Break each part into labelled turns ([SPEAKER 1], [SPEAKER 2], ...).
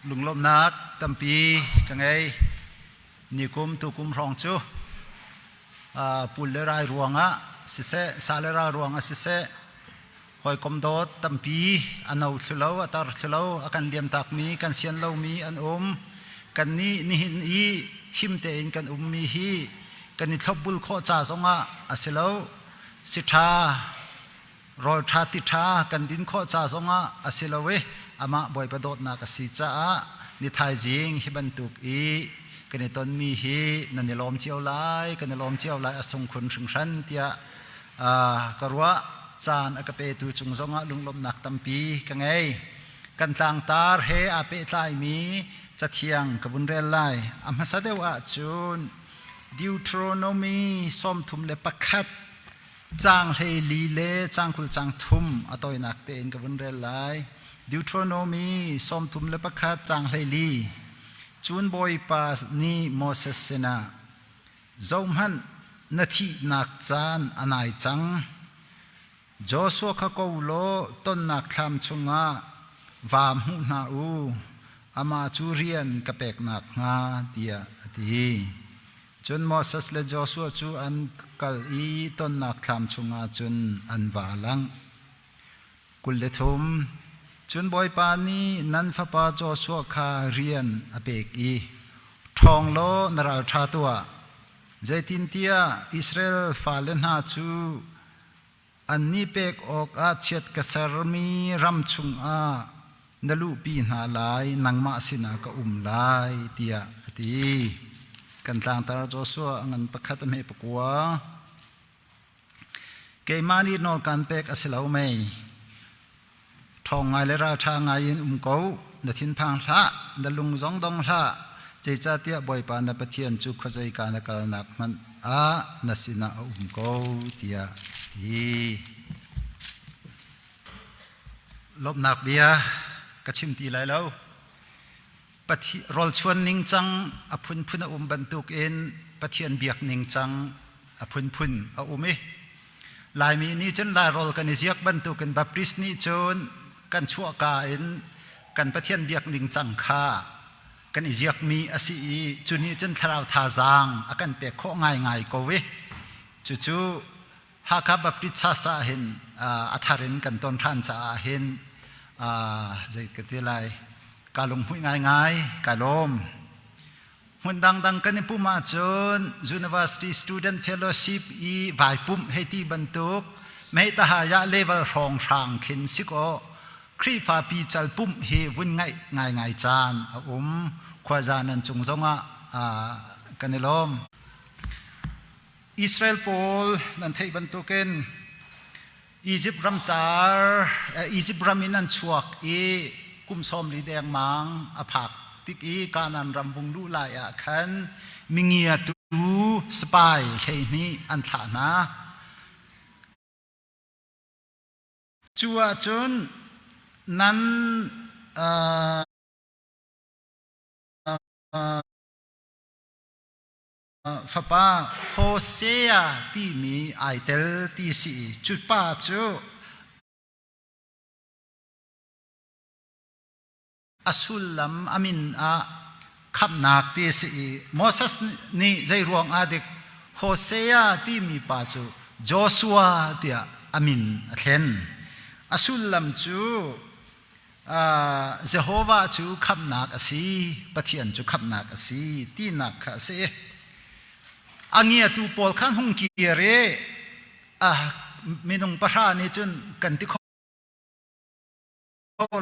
[SPEAKER 1] Lunglawmhnak tampi ka ngei. Nikum tukum hrawng cu pul le rai ruangah siseh, sa le ral ruangah siseh, hawikom dawt tampi a no thlu lo, a tar thlu lo, a kan liamtakmi, kan sian lomi an um. Kannih nihin i him tein kan ummi hi kan i thlopbul khawh ca zongah a si lo. Si ṭha Rawl ṭha ti ṭha kan din khawh ca zongah a si lo i amah Bawipa dawtnak a si caah ni thaizing hi bantuk i kan i tonmi hi nan i lawm cio lai, kan i lawm cio lai a sungkhun hringhran tiah ka ruah. Caan a ka petu cung zongah lunglawmhnak tampi ka ngei. Kan tlangtar he aa pehtlaimi cathiang ka vun rel lai. A hmasa deuh ahcun Deuteronomy 31 Caang 14 le caang 20 caang thum a tawinak tein ka vun rel lai. Deuteronomy 31 caang 14 Cun Bawipa nih Moses sinah Zohhmanh, na thihnak caan a nai cang. Joshua kha ko law tonnak thlam chungah vaa hmuh hna u, amah cu rian ka pek nakhnga, tiah a ti. Cun Moses le Joshua cu an kal i tonnak thlam chungah cun an vaa langh. 23 Cun Bawipa nih nan fapa Joshua kha rian a pek i, Ṭhawng law na ralṭha tuah, zeitintiah Israel fale hna cu Annih pek awkah chiat ka sermi ram chungah na luhpi hna lai, nangmah sinah ka um lai, tiah a ti. Kan tlangtar Joshua a ngan pakhat a hme pakua. Keimah nih nawl kaan pek a si lo mei? Ṭhawng ngai le ralṭha ngai in um ko, na thinphang hlah, na lung zong dong hlah, zeicahtiah Bawipa na Pathian cu khuazeika na kalnak hmanh ah na sinah a um ko, tiah a ti. Lawmhnak bia ka chim ti lai lo. Rawlchuan ningcang a phunphun a um bantukin Pathian biak ningcang a phunphun a um i Laimi nih cun Lairawl kan i ziak bantukin Baptist nih cun kan chuahka in kan Pathian biak ningcang kha kan i ziakmi a si i cu nih cun thlarau thazaang a kan pek khawh ngaingai ko i cucu Hakha Baptist Church ah hin a thar in kan ton ṭhan caah hin zei ka ti lai ka lunghmuih ngaingai kai lawm. Hmun dangdang kan i pumh ahcun University Student Fellowship i vai pumh hei ti bantuk meitahaya level hrawnghrang khin si kaw Khrihfa pical pumh hi vun ngaih ngaingai caan a um. Khuaza nan cung zongah kan i lawm. Israel pawl nan theih bantukin Egypt ram car Egypt ram in an chuak i kum 40 dengmang a phak tik i Kanaan ram vung luh lai ah khan mingiatu spy 12 an thlah hna. Cu ahcun nan fapa Hosea timi ai tel ti si i cu pa cu a sullam a min ah khamhnak ti a si i Moses nih zei ruang ah dik Hosea timi pa cu Joshua tiah a min a thlen. A sullam cu Jehovah cu khamhnak a si, Pathian cu khamhnak a si tinak kha a si. A ngiatu pawl kha hung kir i minung pahra nih cun kan ti kho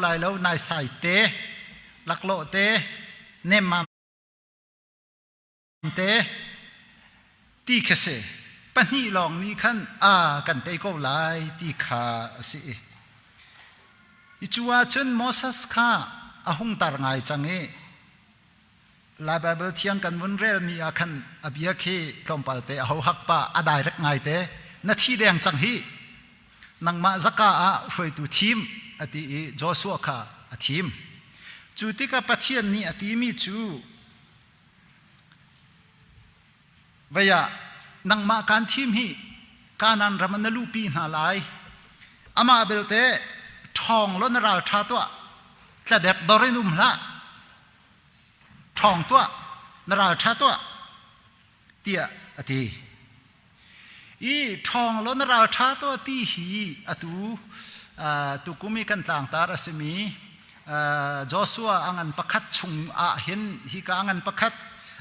[SPEAKER 1] lai lo naisai te laklawh te nemmam te ti kha si pahnih lawng nih khan a kan tei ko lai ti kha a si i cu ahcun Moses kha a hung tar ngai cang i Lai Baibal thiang kan vun relmi ah khan a bia khi tlawmpal te a ho hak pa a direct ngai te na thi deng cang hi nangmah zaka ah hruaitu thim a ti i Joshua kha a thim cu tikah Pathian nih a timi cu Vei ah nangmah kaan thim hi Kanaan ram ah na luhpi hna lai. Amah belte ṭhawng law na ralṭha tuah. Tladek dor in um hlah. Ṭhawng tuah, na ral ṭha tuah, tiah a ti. I ṭhawng law na ral ṭha tuah ti hi atu tukum i kan tlangtar a simi Joshua a ngan pakhat chung ah hin hika a ngan pakhat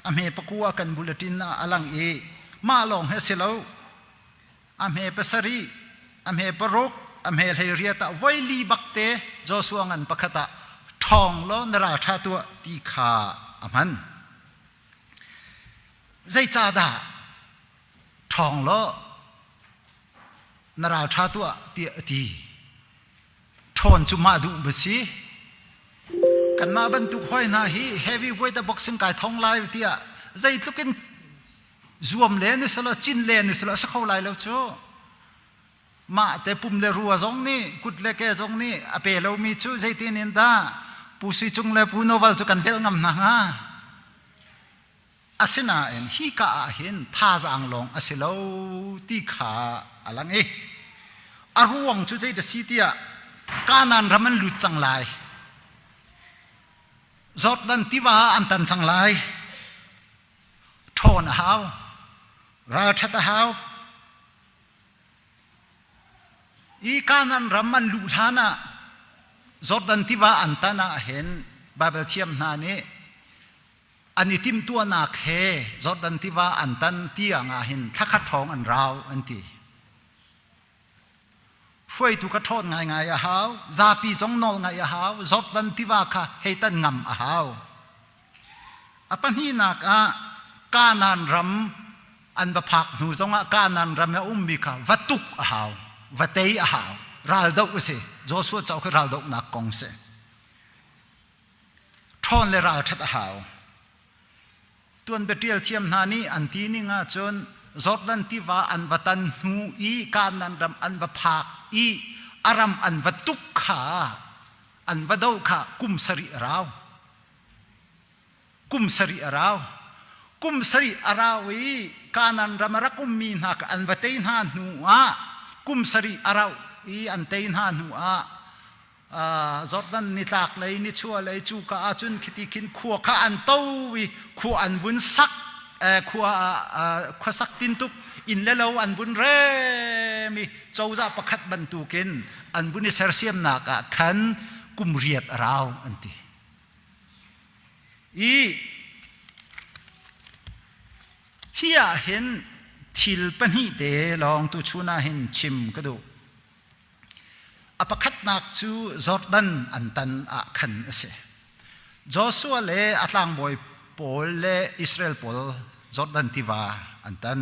[SPEAKER 1] a hme pakua kan bulletin ah a lang i mah lawng hi a si lo. A hme pasarih, a hme paruk, a hme 18 ah voi li bakte Joshua ngan pakhat ah ṭhawng law na ral ṭha tuah ti kha a hman. Zeicahdah ṭhawng law na ral ṭha tuah tiah a ti? Ṭhawn cu mah duh ma si? Kanmah bantuk hawi hna hi heavy weight boxing kai thong lai tiah zeitluk in zuam len u selaw cin len u selaw a si kho lai lo cu. Mah te pum le rua zong nih kut le ke zong nih a pe lomi cu zeitin in dah Pu Sui Cung le Pu Noval cu kan velh ngam hna hnga? Asinain hika ah hin thazaang lawng a si lo ti kha a lang i a ruang cu zei dah si tiah Kanaan ram an lut cang lai. Jordan tiva ah an tan cang lai. Ṭhawn a hau. Ralṭhat a hau. I Kanaan ram an luh hlan ah Jordan tiva an tan ah hin Baibal thiam hna nih an i timhtuahnak he Jordan tiva an tan tiang ah hin thlakhat hrawng an rau an ti. Hruaitu kha ṭhawn ngaingai a hau, zapi zong nawl ngaih a hau, Jordan tiva kha hei tan ngam a hau. A pahnihnak ah Kanaan ram an va phak hnu zongah Kanaan ram i a ummi kha va tuk a hau, va tei a hau. Raldoh a si. Joshua cauk hi raldohnak kong a si. Ṭhawn le ralṭhat a hau. Tuanbia ṭial thiam hna nih an ti ning ahcun Jordan tiva an va tan hnu i Kanaan ram an va phak i a ram an va tuk kha an va do kha kum sarih a rau. Kum sarih a rau. Kum sarih a rau i Kanaan ram a rak ummi hna kha an va tei hna hnu ah kum sarih a rauh i an tei hna hnu ah Jordan nitlak lei nichuah lei cuka ah cun khiti khin khua kha an to i khua an vun sak khua khuasak tintuk inn le lo an vun rem i cozah pakhat bantukin an vun i sersiamnak ah khan kum riat a rau an ti. I hi ah hin thil pahnih te lawng tu chun ah hin chim ka duh. A pakhatnak cu Jordan an tan ah khan a si. Joshua le a tlangbawi pawl le Israel pawl Jordan tiva an tan.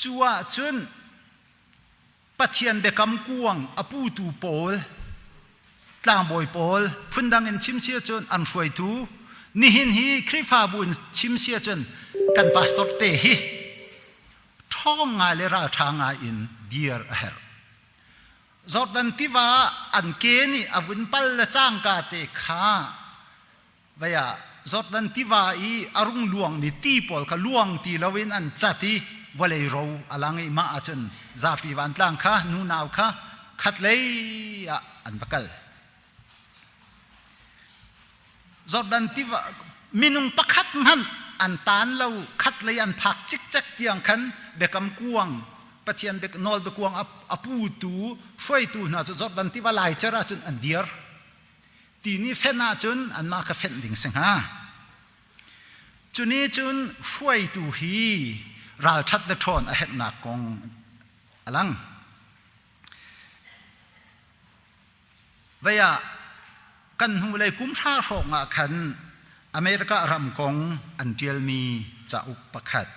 [SPEAKER 1] Cu ah cun Pathian biakam kuang a putu pawl tlangbawi pawl phundang in chim si ahcun an hruaitu nihin hi Khrihfabu in chim si ahcun kan pastor te hi ṭhawng ngai le ralṭha ngai in dir a herh. Jordan tiva an ke nih a vun pal le cangka te kha Vei ah Jordan tiva i a rung luangmi ti pawl kha luang ti loin an cat i vawlei ro a lang i mah ahcun zapi vantlang kha nunau kha khatlei ah an va kal. Jordan tiva minung pakhat hmanh an tan lo khatlei an phak cikcek tiang khan biakam kuang Pathian nawl biakuang a putu hruaitu hna cu Jordan tiva laicer ahcun an dir. Ti nih fenh ahcun anmah kha fenh ding si hnga. Cu nih cun hruaitu hi ralṭhat le ṭhawn a herhnak kong a lang. Vei ah kan hnulei kum hra hrawng ah khan America ram kong an ṭialmi cauk pakhat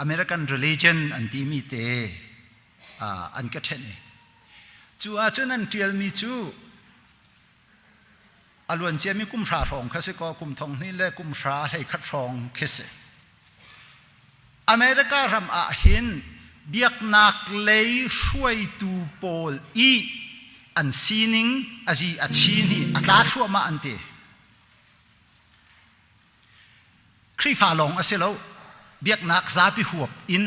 [SPEAKER 1] American Religion an timi te an ka ṭhenh i cu ahcun an ṭialmi cu a luan ciami kum hra hrawng kha si kaw kum thong hnih le kum hra hlei khat hrawng khi si. America ram ah hin biaknak lei hruaitu pawl i an sining a zi a chin hi a tla thluahmah an ti. Khrihfa lawng a si lo, biaknak zapi huap in.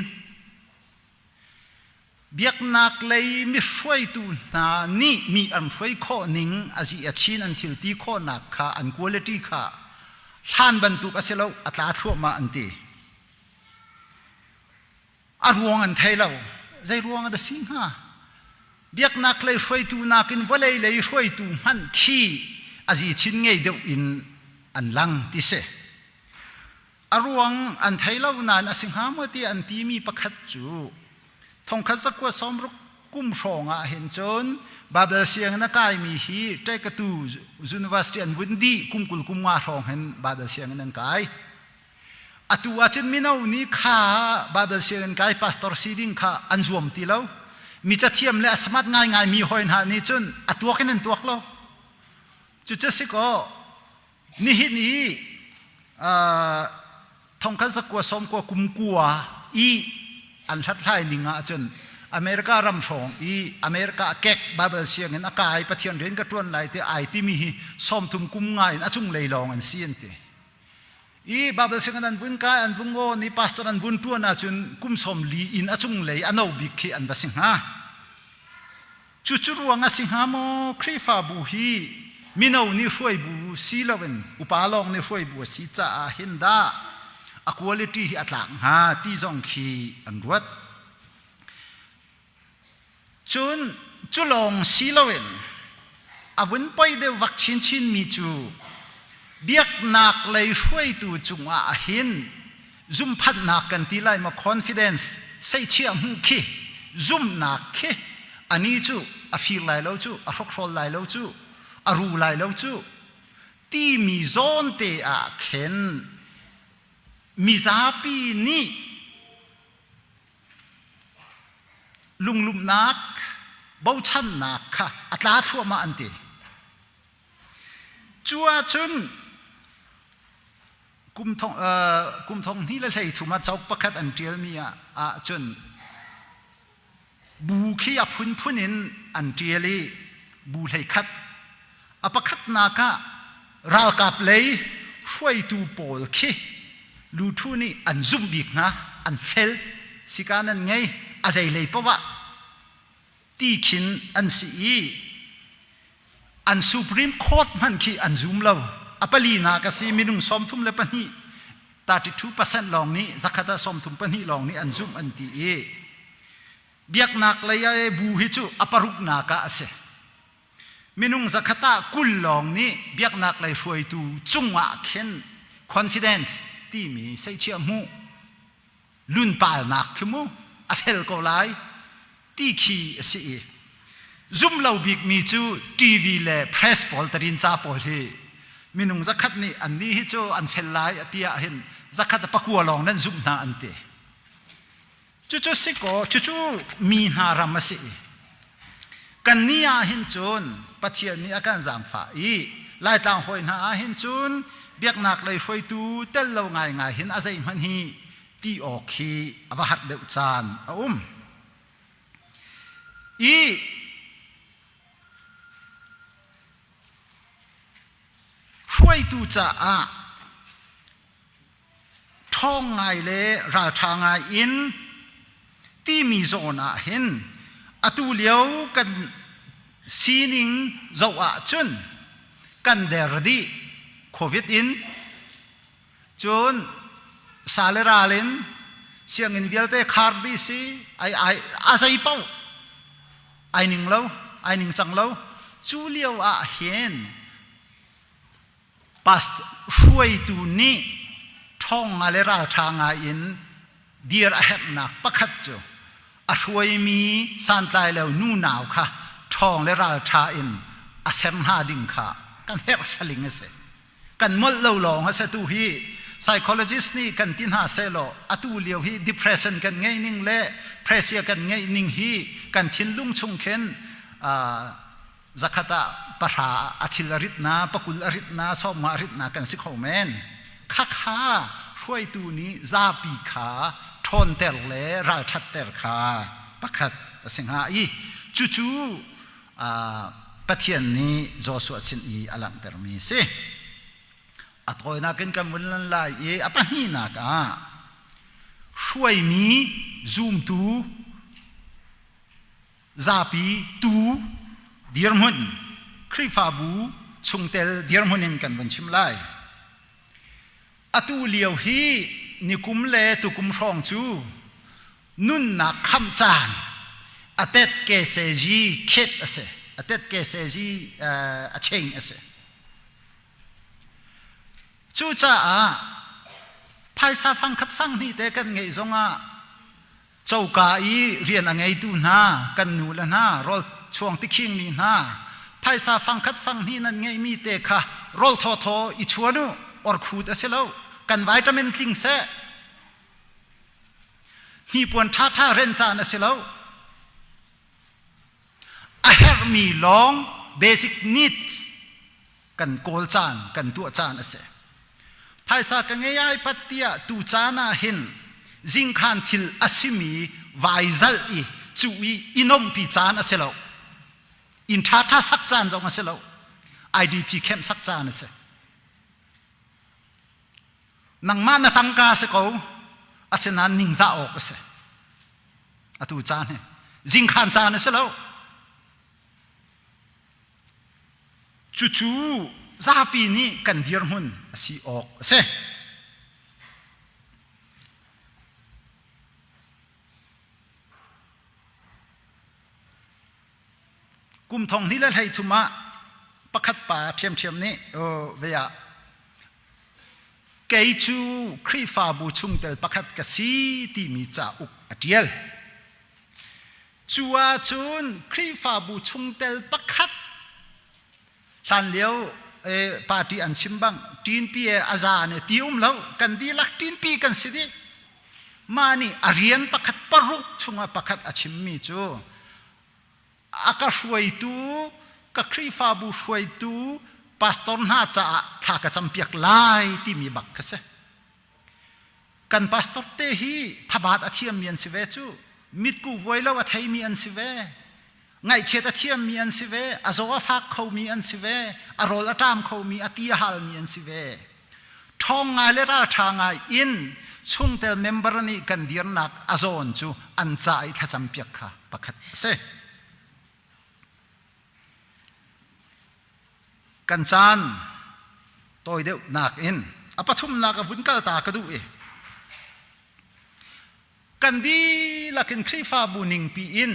[SPEAKER 1] Biaknak lei mi hruaitu hna nih mi an hruai khawh ning a zi a chin an thil ti khawhnak kha an quality kha hlan bantuk a si lo, a tla thluahmah an ti. A ruang an thei lo. Zei ruang a si hnga? Biaknak lei hruaitu nakin vawlei lei hruaitu hmanh khi a zi chin ngei deuh in an lang ti si. A ruang an thei lo nain a si hnga maw ti an timi pakhat cu thongkhat zakua sawmruk kum hrawng ah hin cun Babel sianginn a kaimi hi Ṭekatu University an vun dih kum 20 kum nga hrawng hin Babel sianginn an kai. Atu ahcun mino nih kha Babel sianginn kai pastor si ding kha an zuam ti lo. Mi cathiam le a smart ngaingai mi hawi hna nih cun a tuak in an tuak lo. Cucu si kaw nihin i thongkhat zakua sawmkua kum kua i an hlathlai ning ahcun America ram hrawng i America kek Bible sianginn a kai Pathian rian ka ṭuan lai ti ai timi hi 30 kum nga in a cunglei lawng an si an ti. I Bible sianginn an vun kai an vung awn i pastor an vun ṭuan ahcun kum 40 in a cunglei a no bik khi an va si hnga. Cucu ruang a si hnga maw Khrihfabu hi mino nih hruaibu si loin upa lawng nih hruaibu a si caah hin dah a quality hi a tlak hnga ti zong khi an ruat. Cun cu lawng si loin a vun poi deuh vak chinchin mi cu biaknak lei hruaitu cungah hin zumphatnak kan ti lai maw confidence seichiah hmuh khi zumhnak khi ani cu a fir lai lo cu a hrokhrol lai lo cu a ru lai lo cu timi zawn te ah khin mizapi nih lunglumhnak bochannak kha a tla thluahmah an ti. Cu ahcun kum thong kum thong hnih le hlei thum ah cauk pakhat an ṭialmi ah ahcun bu khi a phunphun in an ṭial i bu hlei khat a pakhatnak ah ralkap lei hruaitu pawl khi luthu nih an zumh bik hna an fel sikan an ngei a zei lei paoh ah ti khin an si i an Supreme Court hmanh khi an zum lo. A palinak a si minung 32 32% lawng nih zakhat ah 32 lawng nih an zumh an ti i biaknak lei ah bu hi cu a paruknak ah a si. Minung zakhat ah 20 lawng nih biaknak lei hruaitu cungah khin confidence timi seichiah hmuh lunpalnak khi mu a fel ko lai ti khi a si i zum lo bikmi cu TV le press pawl tarin ca pawl hi minung zakhat nih an nih hi cu an fel lai a ti ah hin zakhat a pakua lawng nan zumh hna an ti. Cucu si kaw cucu mi hna ram a si i kan ni ah hin cun Pathian nih a kan zaangfah i Laitlang hawi hna ah hin cun biaknak lei hruaitu tel lo ngaingai hin a zeihmanh hi ti awk hi a va har deuh caan a um. I hruaitu caah ṭhawng ngai le ralṭha ngai in timi zawn ah hin atu lio kan sining zoh ahcun kan der dih. Covid in cun sa le ral in sianginn vialte khar dih si ai ai a zei paoh ai ning lo ai ning cang lo. Cu lio ah hin Pastor hruaitu nih ṭhawng nga le ralṭha ngai in dir a herhnak pakhat cu a hruaimi santlai lo nunau kha ṭhawng le ralṭha in a ser hna ding kha kan herh saling a si. Kan molh lo lawng a si tu hi psychologist nih kan ti hna sehlaw atu lio hi depression kan ngeih ning le pressure kan ngeih ning hi kan thinlung chung khin zakhat ah pahra a thil a rit na pakul a rit na sawmnga a rit na kan si kho men. Khakha hruaitu nih zapi kha ṭhawnter le ralṭhatter kha pakhat a si hnga i cucu Pathian nih Joshua sin i a langhtermi a si. A tawinak in kan vun lan lai i a pahnihnak ah hruaimi zumtu. Zapi tu dirhmun Khrihfabu chungtel dirhmun in kan vun chim lai. Atu lio hi nikum le tukum hrawng cu nunnak khamh caan atet ke se ji khet a si atet ke se ji a cheng a si. Cucaah phaisa fangkhat fanghnih te kan ngeih zongah coka i rian a ngeitu hna kan nu le hna rawl chuang tikhingmi hna phaisa fangkhat fanghnih nan ngeihmi te kha rawl thawthaw i chuan u orkhut a si lo kan vitamin tling seh hnipuan ṭhaṭha ren caan a si lo a herhmi lawng basic needs kan kawl caan kan tuah caan a si phaisa ka ngei ai pat tiah tu caan ah hin zingkhan thil a simi vai zalh i cu i inompi caan a si lo inn ṭhaṭha sak caan zong a si lo IDP camp sak caan a si nangmah na tangka si ko asinain ningzah awk a si atu caan hi zingkhan caan a si lo Cucu zapi nih kan dirhmun a si awk a si. Kum thong hnih le hlei thum ah pakhat pa ṭhiamṭhiam nih ve ah kei cu Khrihfabu chungtel pakhat ka si timi cauk a ṭial. Cu ahcun Khrihfabu chungtel pakhat hlanlio party an chim bang ṭinpi e a za ne ti um lo kan dihlak ṭinpi kan si dih. Mah nih a rian pakhat paruk chungah pakhat a chimmi cu a ka hruaitu ka Khrihfabu hruaitu pastor hna caah thla ka campiak lai timi bak kha si. Kan pastor te hi thabat a thiammi an si ve cu. Mitku vuai lo a theimi an si ve. Ngaihchiat a thiammi an si ve. A zaw a fak khomi an si ve. A rawl a ṭam khomi, a ti a halmi an si ve. Ṭhawng ngai le ralṭha ngai in chungtel member nih kan dirnak a zawn cu an ca i thlacam piak kha pakhat a si. Kan caan tawi deuh nakin a pathumnak a vun kal ta ka duh i kan dihlak in Khrihfabu ningpi in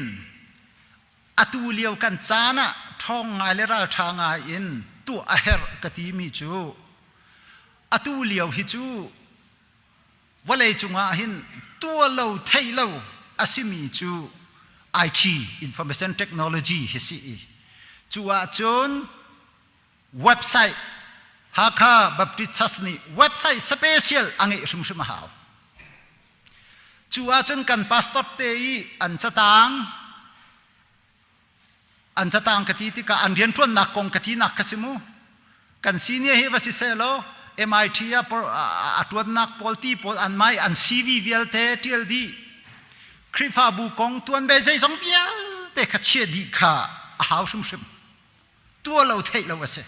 [SPEAKER 1] atu lio kan caan ah ṭhawng ngai le ralṭha ngai in tuah a herh ka timi cu atu lio hi cu vawlei cungah hin tuah lo theih lo a simi cu IT information technology hi si i cu ahcun website Hakha Baptist Church nih website special a ngeih hrimhrim a hau. Cu ahcun kan pastor te i an catang An catang ka ti tikah an rianṭuannak kong ka tinak kha si mu. Kan senior hi va si sehlaw MIT ah a ṭuannak pawl ti pawl an mai an CV vialte ṭial dih. Khrihfabu kong tuan ve zeizong vialte kha chiah dih kha a hau hrimhrim. Tua lo theih lo a si.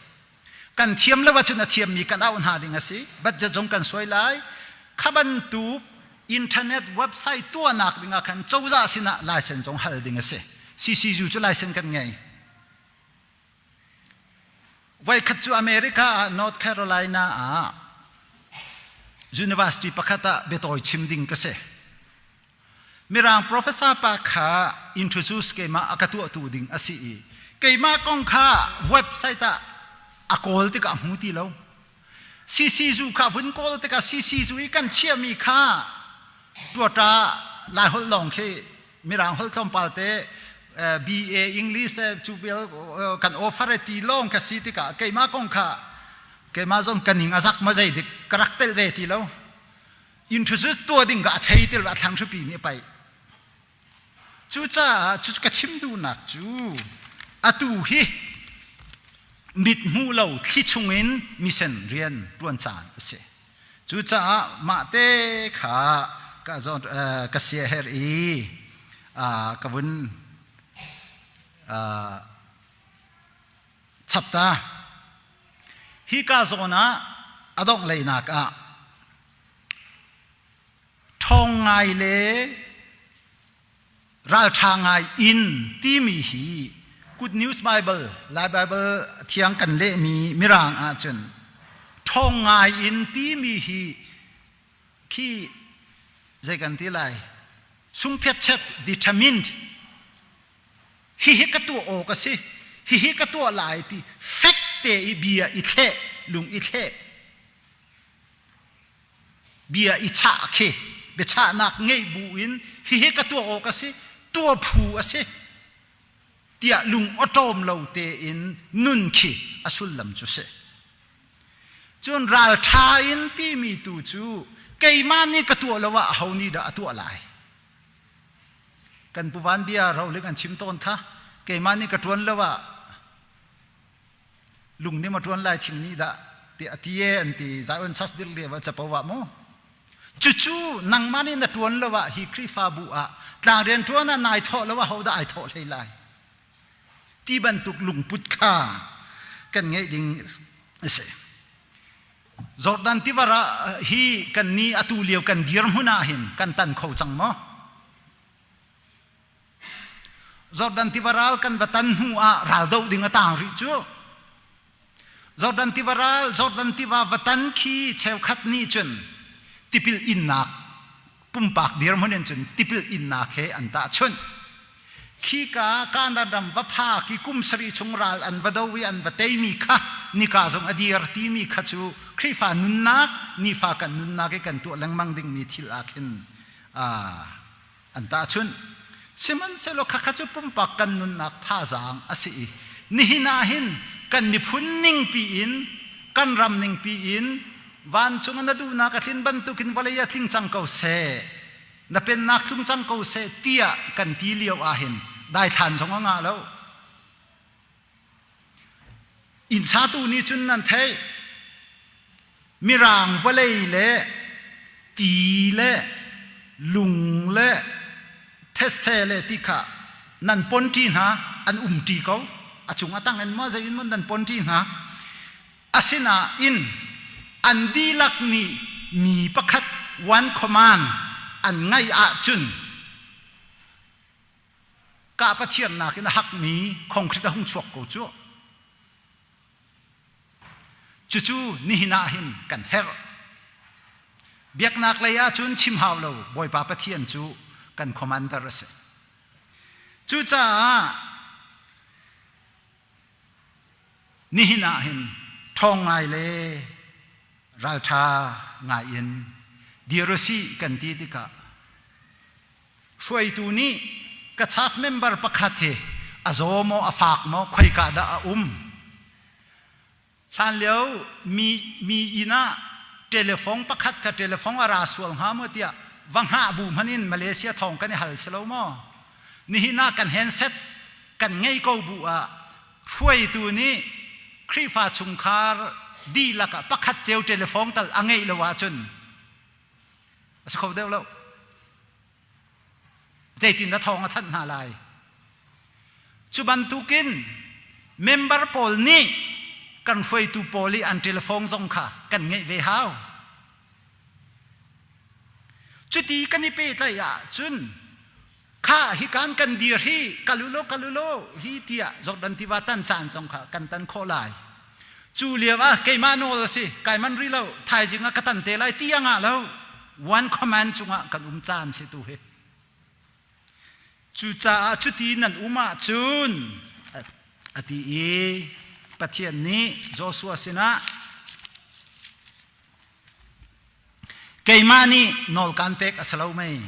[SPEAKER 1] Kan thiam lo ahcun a thiammi kan auh hna ding a si. Budget zong kan suai lai. Kha bantuk internet website tuahnak ding ah khan cozah sinah license zong hal ding a si. CCU cu license kan ngei. Voikhat cu America ah North Carolina ah university pakhat ah biatawi chim ding ka si. Mirang professor pa kha introduce keimah a ka tuahtu ding a si i keimah kong kha website ah a kawl tikah a hmu ti lo. CCzu kha vun kawl tikah CCzu i kan chiahmi kha tuata Laiholh lawng khi Mirang holh tlawmpal te BA English cu vial kan offer ti lawng ka si tikah keimah kong kha keimah zong ka ning a zak ma zei dik ka rak tel ve ti lo. Introduce tuah ding ka a thei til a thlang hripi nih a paih. Cucaah cu ka chim duhnak cu atu hi mit hmu lo thli chungin misen rian ṭuan caan a si. Cucaah mah te kha ka ka sia her i ka vun chap ta. Hika zawn ah a dongh leinak ah ṭhawng ngai le Ralṭha ngai in timi hi Good News Bible, Lai Bible thiang kan lehmi Mirang ahcun ṭhawng ngai in timi hi khi zei kan ti lai sungphetchet determined hihi ka tuah awk a si hihi ka tuah lai ti fek te i bia i thleh lung i thleh bia i chah khi biachahnak ngeih bu in hihi ka tuah awk a si tuah phu a si tiah lung awṭawm lo tein nun khi a sullam cu si. Cun ralṭha in timi tu cu keimah nih ka tuah lo ah aho nih dah a tuah lai? Kan puvan bia roling an chim tawn kha keimah nih ka ṭuan lo ah lung nih ma ṭuan lai thing nih dah ti a ti e an ti Zion sas dir le va capo ah mu cucu nangmah nih na ṭuan lo ah hi Khrihfabu ah tlang rian ṭuan ah nai thawh lo ah ho dah ai thawh hlei lai ti bantuk lungput kha kan ngeih ding a si. Jordan tiva hi kan ni atu lio kan dirhmun ah hin kan tan kho cang maw? Jordan tiva ral kan va tan hnu ah ral doh ding a tang rih cu. Jordan tiva ral, Jordan tiva va tan khi cheukhat nih cun tipil innak pumpak dirhmun in cun tipil innak he an tahchunh. Khika Kanaan ram va phak i kum sarih chung ral an va do i an va teimi kha nika zong a dir timi kha cu Khrihfa nunnak, nifa kan nunnak i kan tuah lengmang dingmi thil ah khin an tahchunh. Sihmanhsehlaw khakha cu pumpak kan nunnak thazaang a si i nihin ah hin kan miphun ningpi in kan ram ningpi in vancung ah na duhnak a tlin bantukin vawlei ah tling cang ko seh na pennak tlung cang ko seh tiah kan ti lio ah hin daithlan zong a ngah lo. Inn satu nih cun nan theih Mirang vawlei le ti le lung le thetse le ti kha nan ponṭi hna an umṭi ko a cung a tang in maw zei in maw nan ponṭi hna asinain an dihlak nih mi pakhat one command an ngaih ahcun kah pathian nakin a hakmi concrete a hung chuak ko cu. Cucu nihin ah hin kan herh. Biaknak lei ahcun chim hau lo Bawipa Pathian cu kan commander a si. Cucaah nihin ah hin ṭhawng ngai le ralṭha ngai in dir usih kan ti tikah hruaitu nih ka church member pakhat hi a zaw maw a fak maw khoika dah a um hlan lio mi mi inn ah telephone pakhat kha telephone a ra sual hnga maw tiah va hngah bu hmanh in Malaysia thawng kan i hal si lo maw nihin ah kan handset kan ngei ko bu ah hruaitu nih Khrihfa chungkhar dihlak ah pakhat ceu telephone tal a ngeih lo ahcun a si kho deuh lo zeitin dah thawng a thanh hna lai cu bantukin member pawl nih kan hruaitu pawl i an telephone zong kha kan ngeih ve hau cuti kan i pehtlaih ahcun kha hi kan kan dir hi kalulo kalulo hi tiah Jordan tiva tan caan zong kha kan tan khawh lai cu lio ah keimah nawl a si kai man ri lo thaizing ah ka tan te lai ti a ngah lo one command cungah kan um caan si tu hi cucaah cuti nan um ahcun a ti i Pathian nih Joshua sinah keimah nih nawl kan pek a si lo mei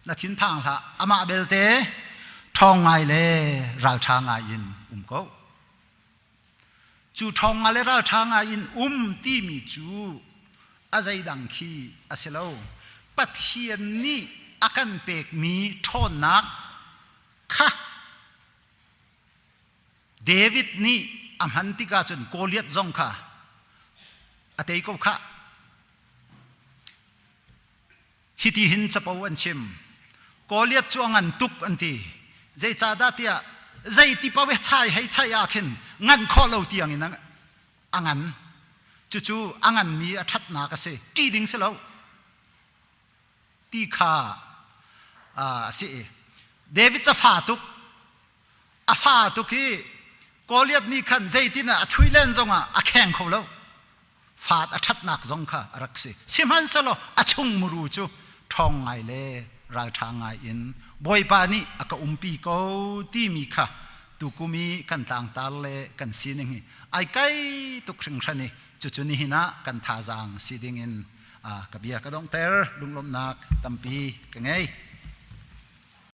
[SPEAKER 1] na thinphang hlah amah belte ṭhawng ngai le ralṭha ngai in um ko cu ṭhawng ngai le ralṭha ngai in um timi cu a zeidang khi a si lo Pathian nih a kan pekmi ṭhawnnak kha David nih a hman tikah cun Goliath zong kha a tei ko khah Hiti hin capo an chim. Goliath cu a ngan tuk an ti. Zeicahdah tiah zeiti paoh i chai hei chai ah khin ngan khawh lo tiang in a ngan. Cucu a nganmi a ṭhatnak a si. Ṭih ding si lo. Ti kha a si. David ca fa tuk a fa tuk i Goliath nih khan zeitin ah a thui len zongah a kheng kho lo. Faat a ṭhatnak zong kha a rak si. Sihmanhsehlaw a chung muru cu ṭhawng ngai le ralṭha ngai in Bawipa nih a ka umpi ko timi kha tukum i kan tlangtar le kan sining hi ai kai tuk hringhran i cucu nihin ah kan thazaang si dingin ka bia ka donghter. Lunglawmhnak tampi ka ngei.